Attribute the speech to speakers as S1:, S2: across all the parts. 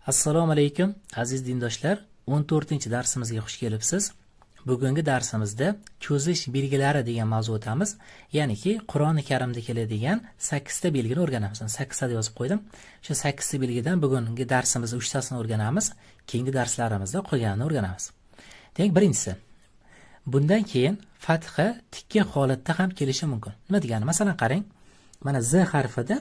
S1: Assalomu alaykum aziz dindoshlar, 14-darsimizga xush kelibsiz. Bugungi darsimizda cho'zish belgilari degan mavzu o'tamiz. Ya'niki Qur'oni Karimda keladigan 8 ta belgini o'rganamiz. 8 ta yozib qo'ydim. Shu 8 ta belgidan bugungi darsimizda 3 tasini o'rganamiz. Keyingi darslarimizda qolganini o'rganamiz. Demak, birinchisi. Bundan keyin fatha tikka holatda ham kelishi mumkin. Nima degani? Masalan, qarang. Mana z harfida,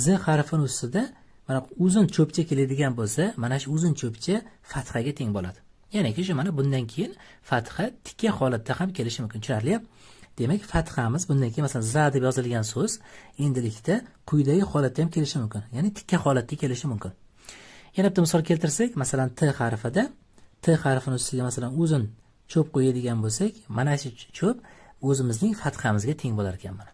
S1: z harfini ustida mana uzun cho'pcha keladigan bo'lsa, mana shu uzun cho'pcha fathaga teng bo'ladi. Ya'niki shu mana bundan keyin fatha tikka holatda ham kelishi mumkin. Tushunarli? Demak, fathamiz bundan keyin masalan za deb yozilgan so'z endilikda quyidagi holatda ham kelishi mumkin. Ya'ni tikka holatda kelishi mumkin. Yana bitta misol keltirsak, masalan t harfida, t harfini ustiga masalan uzun cho'p qo'yadigan bo'lsak, mana shu cho'p o'zimizning fathamizga teng bo'lar ekan mana.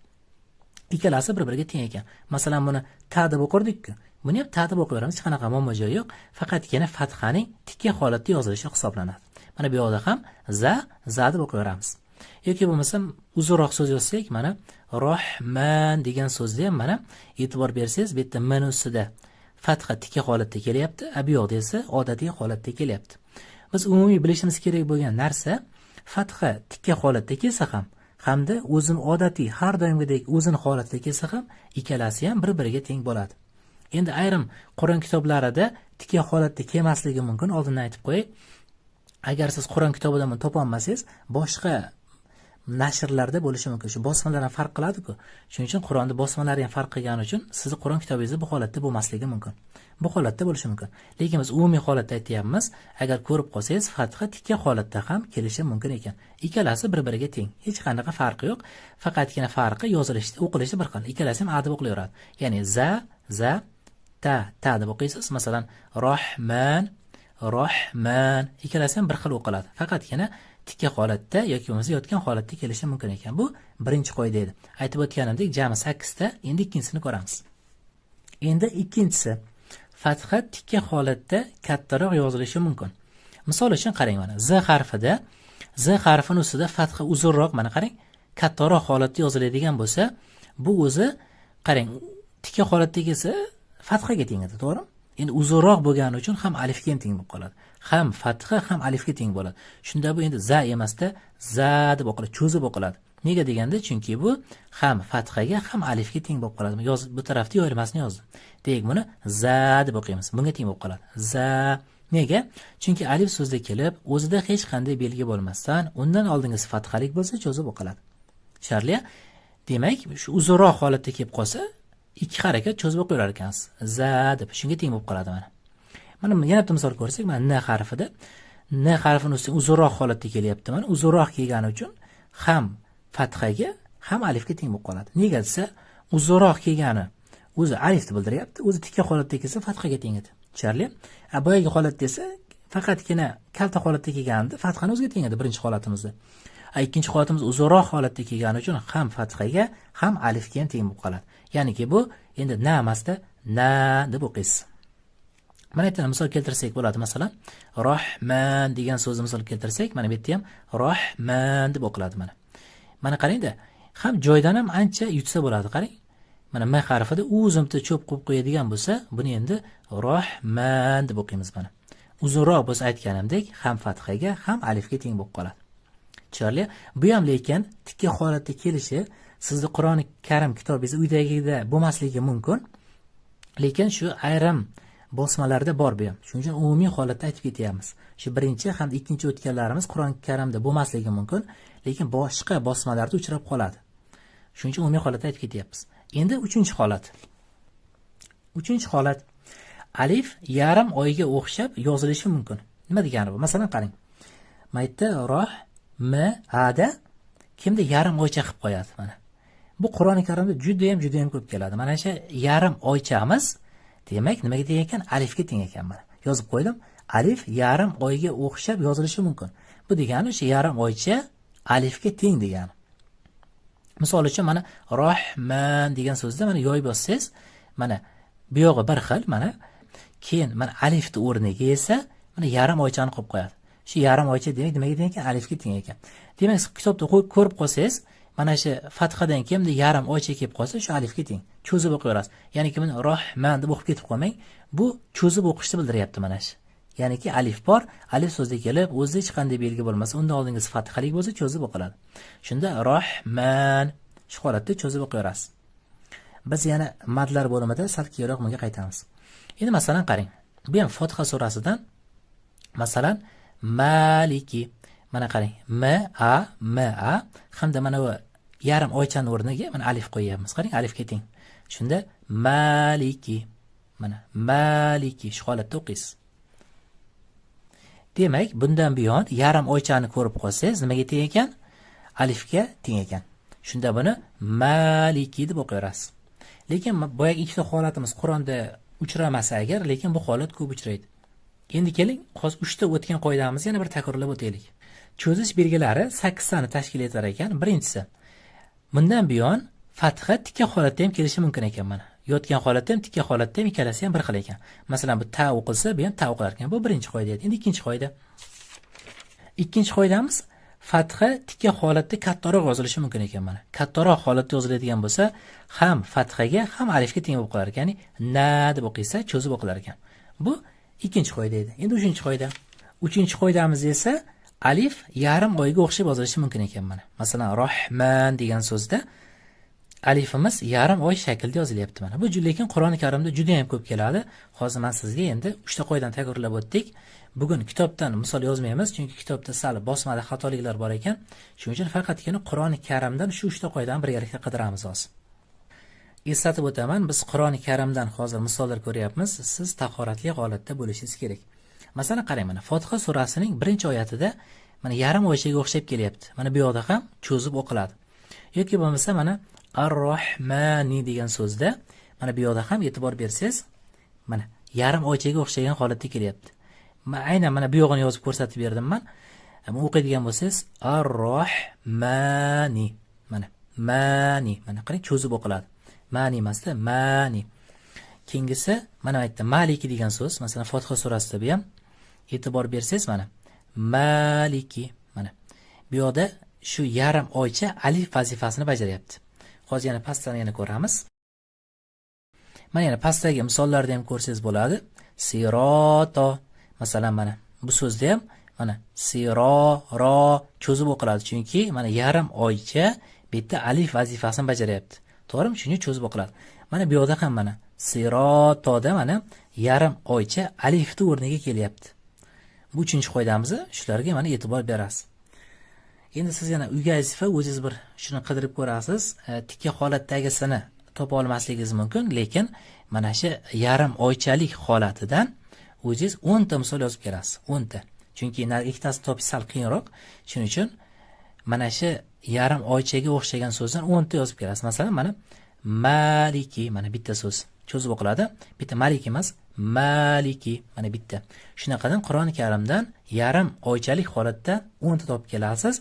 S1: Ikkalasi bir-biriga teng ekan. Masalan, buni ta deb o'qirdik-ku. Buni ham ta deb o'qiyveramiz, hech qanaqa muammo joyi yo'q. Faqatgina fathaning tikka holatda yozilishi hisoblanadi. Mana bu yoqda ham za, za deb o'qiyveramiz. Yoki bo'lmasam uzunroq so'z yozsak, mana Rohman degan so'zni ham mana e'tibor bersangiz, bu yerda m ustida fatha tikka holatda kelyapti, a bu yoqda esa odatiy holatda kelyapti. Biz umumiy bilishimiz kerak bo'lgan narsa, fatha tikka holatda kelsa ham hamda o'zini odatiy har doimgidek o'zini holatda kelsa ham ikkalasi ham bir-biriga teng bo'ladi. Endi ayrim Qur'on kitoblarida tikka holatda kelmasligi mumkin, oldindan aytib qo'yay. Agar siz Qur'on kitobidan buni topa olmasangiz, boshqa nashrlarda bo'lishi mumkin. Shu bosmalar ham farq qiladi-ku. Shuning uchun Qur'onda bosmalari ham farq qilgani uchun sizni Qur'on kitobingizda bu holatda bo'lmasligi mumkin. Bu holatda bo'lishi mumkin. Lekin biz umumiy holatda aytyapmiz, agar ko'rib qolsangiz, fatha tikka holatda ham kelishi mumkin ekan. Ikkalasi bir-biriga teng. Hech qanaqa farqi yo'q. Faqatgina farqi yozilishda, o'qilishda bir xil. Ikkalasi ham a deb o'qilaveradi. Ya'ni za, za, ta, ta deb o'qiysiz. Masalan, Rohman, Rohman, ikkalasi ham bir xil o'qiladi. Faqatgina tikka holatda yoki bo'lmasa yotgan holatda kelishi mumkin ekan. Bu birinchi qoida edi. Aytib o'tganimdek, jami 8 ta. Endi ikkinchisini ko'ramiz. Endi ikkinchisi, fatha tikka holatda kattaroq yozilishi mumkin. Misol uchun qarang mana z harfida, z harfini ustida fatha uzunroq, mana qarang, kattaroq holatda yoziladigan bo'lsa, bu o'zi qarang, tikka holatda kelsa fathaga teng edi, to'g'rimi? Endi uzunroq bo'lgani uchun ham alifga ham teng bo'lib qoladi. Ham fatha ham alifga teng bo'ladi. Shunda bu endi za emasda za deb o'qiladi, cho'zib o'qiladi. Nega deganda, chunki bu ham fathaga ham alifga teng bo'lib qoladi. Yoz bu tarafda yoyilmasini yozdim. Demak, buni za deb o'qiymiz. Bunga teng bo'lib qoladi. Za. Nega? Chunki alif so'zda kelib, o'zida hech qanday belgi bo'lmasdan, undan oldingisi fathalik bo'lsa cho'zib o'qiladi. Tushunarli? Demak, shu uzunroq holatda kelib qolsa, ikki harakat cho'zib o'qiyverar ekansiz. Za deb shunga teng bo'lib qoladi mana. Mana yana bitta misol ko'rsak, mana n harfida, n harfini ustiga uzunroq holatda kelyapti. Mana uzunroq kelgani uchun ham fathaga ham alifga teng bo'lib qoladi. Nega desa, uzunroq kelgani o'zi alifni bildiryapti, o'zi tikka holatda kelsa fathaga teng edi. Tushunarli? A boyagi holatda esa faqatgina kalta holatda kelganda fathani o'ziga teng edi birinchi holatimizda. A ikkinchi holatimiz uzunroq holatda kelgani uchun ham fathaga ham alifga ham teng bo'lib qoladi. Ya'niki bu endi na emasda na deb o'qiysiz. Mana yerda misol keltirsak bo'ladi. Masalan, Rohman degan so'zni misol keltirsak, mana bu yerda ham Rohman deb o'qiladi mana. Mana qarangda, ham joydan ham ancha yutsa bo'ladi, qarang. Mana m harfida uzun bitta cho'p qo'yib qo'yadigan bo'lsa, buni endi Rohman deb o'qiymiz mana. Uzunroq bo'lsa aytganimdek, ham fathaga, ham alifga teng bo'lib qoladi. Tushunarli? Bu ham lekin tikka holatda kelishi sizni Qur'oni Karim kitobingiz uydagida bo'lmasligi mumkin. Lekin shu ayrim bosmalarda bor bu ham. Shuning uchun umumiy holatda aytib ketyapmiz. Shu birinchi hamda ikkinchi o'tganlarimiz Qur'oni Karimda bo'lmasligi mumkin, lekin boshqa bosmalarda uchrab qoladi. Shuning uchun umumiy holatda aytib ketyapmiz. Endi uchinchi holat. Uchinchi holat alif yarim oyga o'xshab yozilishi mumkin. Nima degani bu? Masalan, qarang. Mayda roh m a da kimda yarim oycha qilib qo'yadi mana. Bu Qur'oni Karimda juda ham juda ham ko'p keladi. Mana shu yarim oychamiz demak nimaga teng ekan? Alifga teng ekan mana. Yozib qo'ydim. Alif yarim oyga o'xshab yozilishi mumkin. Bu degani o'sha yarim oycha alifga teng degani. Misol uchun mana Rohman degan so'zda mana yoy bossangiz, mana bu yog'i bir xil, mana keyin mana alifni o'rniga esa mana yarim oychani qo'yib qo'yadi. Shu yarim oycha demak nimaga teng ekan? Alifga teng ekan. Demak, kitobda ko'rib qolsangiz, Mana shu fathadan keyin yarim oycha kelib qolsa, shu alifga teng. Cho'zib o'qiyverasiz. Ya'niki buni rohman deb o'qib ketib qolmang. Bu cho'zib o'qishni bildiryapti mana shu. Ya'niki alif bor, alif so'zda kelib, o'zida hech qanday belgi bo'lmasa, undan oldingisi fathalik bo'lsa cho'zib o'qiladi. Shunda rohman shu holatda cho'zib o'qiyverasiz. Biz yana madlar bo'limida sal keyinroq bunga qaytamiz. Endi masalan qarang. Bu ham Fotiha surasidan masalan maliki. Mana qarang, m a m a hamda mana bu yarim oychani o'rniga mana alif qo'yyapmiz. Qarang, alifga teng. Shunda maliki. Mana maliki shu holatda o'qiysiz. Demak, bundan buyon yarim oychani ko'rib qolsangiz, nimaga teng ekan? Alifga teng ekan. Shunda buni maliki deb o'qiyverasiz. Lekin boyagi ikkita holatimiz Qur'onda uchramasa agar, lekin bu holat ko'p uchraydi. Endi keling, hozir 3 ta o'tgan qoidamizni yana bir takrorlab o'taylik. Cho'zish belgilari 8 tani tashkil etar ekan. Birinchisi, bundan buyon fatha tikka holatda ham kelishi mumkin ekan mana. Yotgan holatda ham, tikka holatda ham ikkalasi ham bir xil ekan. Masalan, bu ta o'qilsa, bu ham ta o'qilar ekan. Bu birinchi qoida edi. Endi ikkinchi qoida. Ikkinchi qoidamiz fatha tikka holatda kattaroq yozilishi mumkin ekan mana. Kattaroq holatda yoziladigan bo'lsa, ham fathaga, ham alifga teng bo'lib qolar ekan. Ya'ni na deb o'qiysa, cho'zib o'qilar ekan. Bu ikkinchi qoida edi. Endi uchinchi qoida. Uchinchi qoidamiz esa alif yarim oyga o'xshab yozilishi mumkin ekan mana. Masalan, rohman degan so'zda alifimiz yarim oy shaklida yozilyapti mana. Bu lekin Qur'oni Karimda juda ham ko'p keladi. Hozir men sizga endi 3 ta qoidani takrorlab o'tdik. Bugun kitobdan misol yozmaymiz, chunki kitobda sal bosmada xatoliklar bor ekan. Shuning uchun faqatgina Qur'oni Karimdan shu 3 ta qoidani birgalikda qidiramiz hozir. Eslatib o'taman, biz Qur'oni Karimdan hozir misollar ko'ryapmiz. Siz tahoratli holatda bo'lishingiz kerak. Masalan, qarang mana Fotiha surasining 1-oyatida mana yarim oychaga o'xshab kelyapti. Mana bu yoqda ham cho'zib o'qiladi. Yoki bo'lmasa mana Ar-Rohmani degan so'zda mana bu yoqda ham e'tibor bersangiz, mana yarim oychaga o'xshagan holatda kelyapti. Aynan mana bu yo'g'ini yozib ko'rsatib berdim men. O'qiydigan bo'lsangiz Ar-Rohmani. Mana mani, mana qarang cho'zib o'qiladi. Mani emasda, mani. Keyingisi mana aytdim, Maliki degan so'z, masalan Fotiha surasida bu ham e'tibor bersangiz mana Maliki, mana bu yoqda shu yarim oycha alif vazifasini bajaryapti. Hozir yana pastdan yana ko'ramiz. Mana yana pastdagi misollarda ham ko'rsangiz bo'ladi. Siroto, masalan mana bu so'zda ham mana siro ro cho'zib o'qiladi, chunki mana yarim oycha bu yerda alif vazifasini bajaryapti. To'g'rimi? Shuni cho'zib o'qiladi. Mana bu yoqda ham mana sirotoda mana yarim oycha alifni o'rniga kelyapti. Bu uchinchi qoidamiz, shularga mana e'tibor berasiz. Endi siz yana uyga vazifa o'zingiz bir shuni qidirib ko'rasiz. Tikka holatdagisini topa olmasligingiz mumkin, lekin mana shu yarim oychalik holatidan o'zingiz 10 ta misol yozib kelasiz. 10 ta. Chunki ikkitasi topish sal qiyinroq. Shuning uchun mana shu yarim oychaga o'xshagan so'zdan 10 ta yozib kelasiz. Masalan, mana maliki, mana bitta so'z cho'zib o'qiladi. Bitta maliki emas, maliki, mana bitta. Shunaqadan Qur'oni Karimdan yarim oychalik holatda 10 ta topib kelasiz.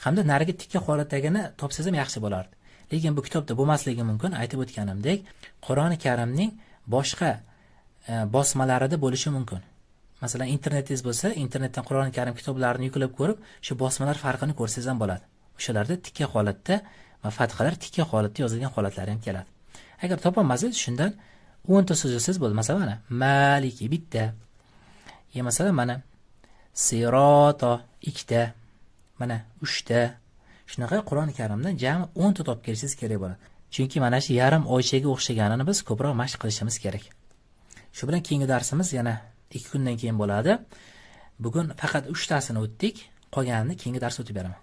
S1: Hamda narigi tikka holatdagini topsangiz ham yaxshi bo'lardi. Lekin bu kitobda bo'lmasligi mumkin. Aytib o'tganimdek, Qur'oni Karimning boshqa bosmalarida bo'lishi mumkin. Masalan, internetingiz bo'lsa, internetdan Qur'oni Karim kitoblarini yuklab ko'rib, shu bosmalar farqini ko'rsangiz ham bo'ladi. O'shalarda tikka holatda va fathalar tikka holatda yozilgan holatlari ham keladi. Agar topolmasangiz, shundan 10 ta so'z yozsangiz bo'ladi. Masalan, mana maliki bitta. Ya masalan, mana siroto ikkita, mana 3 ta. Shunaqa Qur'oni Karimdan jami 10 ta topib kelishingiz kerak bo'ladi. Chunki mana shu yarim oychaga o'xshaganini biz ko'proq mashq qilishimiz kerak. Shu bilan keyingi darsimiz yana 2 kundan keyin bo'ladi. Bugun faqat 3 tasini o'tdik, qolganini keyingi dars o'tib beraman.